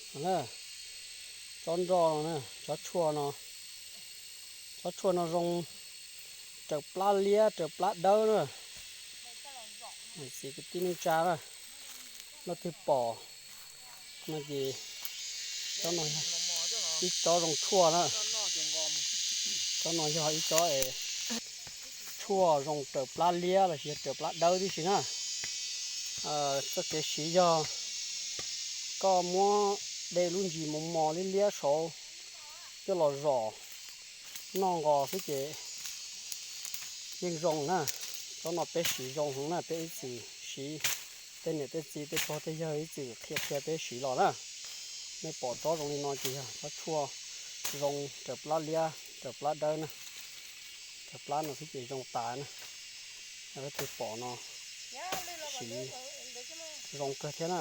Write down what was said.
Tsob nroj no, tsob tshuaj no, tsob tshuaj no zoo raws plab liab raws plab dawb na. Txiv kwv tij neej tsa na, leej twg pom no ces tsob no ib tsob zoo tshuaj na. Tsob no yog ib tsob es tshuaj zoo raws plab liab los sis yog raws plab dawb tib si na. Txoj kev siv yog koj muab de lub ntsis mos mos liab liab saud coj los zom noj nqos xwb ces yeej zoo na. Tsob no peb siv zoo heev na, peb ib txwm siv, tej niam tej txiv tej pog tej yawg ib txwm qhia qhia peb siv los na. Nej pom tsob zoo li no ces yog tsob tshuaj zoo raws plab liab raws plab dawb na. Raws plab no xwb ces zoo tas na. Leej twg pom no siv zoo kawg thiab na.